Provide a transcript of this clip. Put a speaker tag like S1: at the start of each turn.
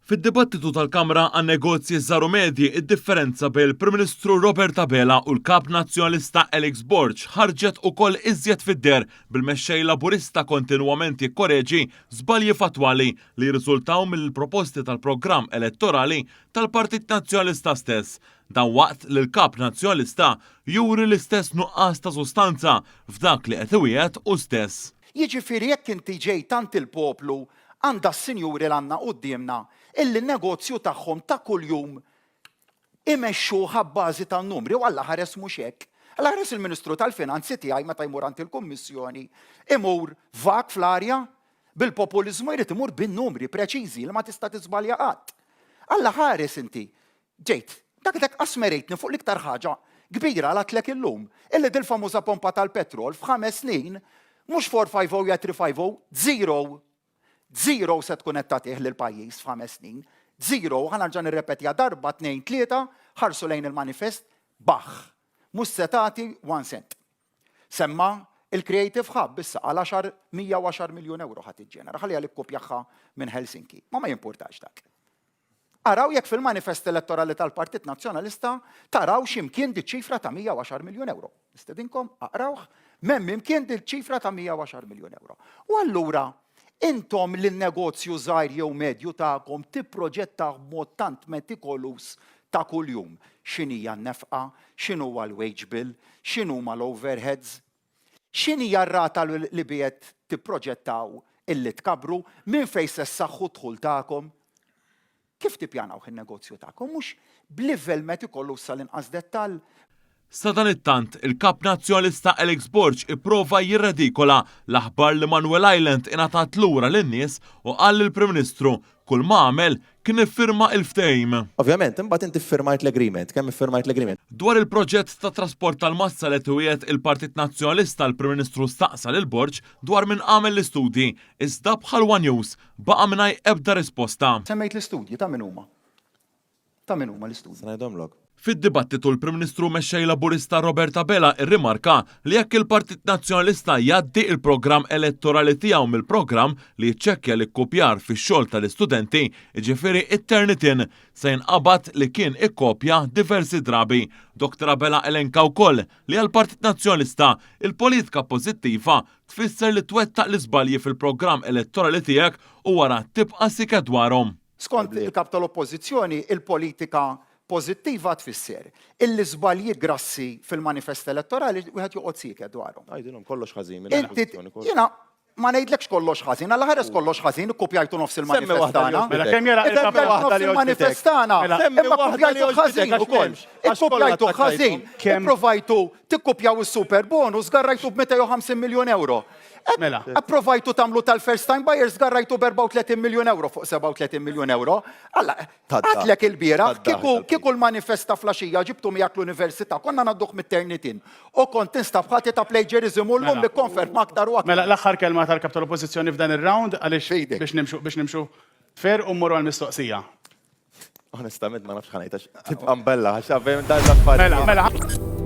S1: Fid-dibattitu tal-Kamra għan-Negozji Żgħar u Medji, id-differenza bejn il-Prim Ministru Robert Abela u l-Kap Nazzjonalista Alex Borg ħarġet ukoll iżjed fid-deher bil-Mexxej Laburista kontinwament jikkoreġi żbalji fattwali li jirriżultaw mill-proposti tal-programm elettorali tal-Partit Nazzjonalista stess. Dan waqt li l-Kap Nazzjonalista juri l-istess nuqqas ta' sustanza f'dak li qed iwiegħed hu stess.
S2: Jiġifieri jekk inti ġej tant il-poplu għandha s-sinjuri l għandna quddiemna illi n-negozju tagħhom ta' kuljum imexxuh abbażi tan-numri u Alla ħares mhux hekk. Alla ħares il-Ministru tal-Finanzi tiegħi meta jmur għand il-Kummissjoni imur vag fl-arja bil-populiżmu jrid imur bin-numri preċiżi li ma tista' tiżbalja qatt. Alla ħares inti Ġejt, dak dak qas merejtni fuq l-iktar ħaġa kbira l għadtlek illum, illi dil-famuża pompa tal-petrol f'ħames snin mhux 450 jew 350, zero! Zero se tkun qed tagħtih lill-pajjiż f'ħames snin. Zero, ħa nerġa' nirrepetiha darba, tnejn, tlieta, ħarsu lejn il-manifest, baħħ! Mhux se tagħti one cent. Semma il-Creative Hub issa għal għaxar 110 miljun euro ħa tiġġenera, ħalliha li kkupjaha minn Helsinki. Ma ma jimpurtax dak. Araw jekk fil-manifest elettorali tal-Partit Nazzjonalista taraw x'imkien diċ-ċifra ta' 110 miljun euro. Nistedinkom, aqrawh, m'hemm imkien dil-ċifra ta' 110 miljun euro. U allura intom li n-negozju żgħir jew medju tagħkom tipproġettah b'mod tant metikoluż ta' kuljum, x'inhija n-nefqa, x'inhuwa l-wage bill, x'inhuma l-overheads, x'inhija r-rata li biha qed tipproġettaw illi tkabbru, minn fejn se ssaħħu d-dħul tagħkom. Kif tippjanawh in-negozju tagħkom? Mhux b'livell metikoluż sal-inqas dettall?
S1: Sadanittant, il-Kap Nazzjonalista Alex Borg ipprova jirredikola l-aħbar li Manuel Island ingħatat lura lin-nies u qal lill-Prim Ministru kull ma għamel kien iffirma il-ftehim.
S3: Ovvjament, imbagħad inti ffirmajt l-agreement. Kemm iffirmajt l-agreement?
S1: Dwar il-proġett ta' trasport tal-massa li qed iwiegħed il-Partit Nazzjonalista l-Prim Ministru staqsa lil Borg dwar min għamel l-istudji, iżda bħal one News baqa' mingħajr ebda risposta.
S2: Semmejt l-istudji, ta' min huma? Ta' min huma l-istudji?
S3: Se ngħidhomlok.
S1: Fid-dibattitu l-Prim Ministru u Mexxej Laburista Robert Abela rrimarka li jekk il-Partit Nazzjonalista jgħaddi il-programm elettorali tiegħu mill-programm li jiċċekkja l-ikkupjar fix-xogħol tal-istudenti, jiġifieri it-Turnitin, se jinqabad li kien ikkopja diversi drabi. Dr Abela elenka wkoll li għall-Partit Nazzjonalista il-politika pożittiva tfisser li twettaq l-iżbalji fil-programm elettorali tiegħek u wara tibqa' sieket dwarhom.
S2: Skont il-Kap tal-Oppożizzjoni, il-politika pożittiva tfisser illi żbalji grassi fil-manifest elettorali wieħed joqgħod sieket dwarhom.
S3: Għidilhom kollox ħażin minn
S2: Inti, jiena ma ngħidlekx kollox ħażin, alla ħares kollox ħażin, ikkupjajtu nofs il-manifest tagħna.
S4: Mela kemm jara
S2: il-kap waħda li il-manifest tagħna. Mela, imma kkupjajtu ħażin ukoll. Ikkupjajtu ħażin. Ipprovajtu tikkupjaw is-super bonus, garrajtu b'250 miljun euro.
S4: Mela.
S2: Approvajtu tagħmlu tal-first time buyers garrajtu b'34 miljun euro fuq 37 miljun euro. Alla, għadlek il-bieraħ, kieku l-manifest ta' flaxija ġibtu miegħek l-università, konna ngħadduh mit-Turnitin. U kont tinstab ħati ta' plagiarism u llum
S4: mela.
S2: nikkonferma aktar u
S4: aktar. Mela, l-aħħar kelma tal-kap tal-Oppożizzjoni f'dan ir-round għaliex biex nimxu biex nimxu fair u mmorru għall-mistoqsija.
S3: Onestament ma nafx ħanajt għax tibqa' mbella għax dan l-affarijiet.
S4: Mela, mela.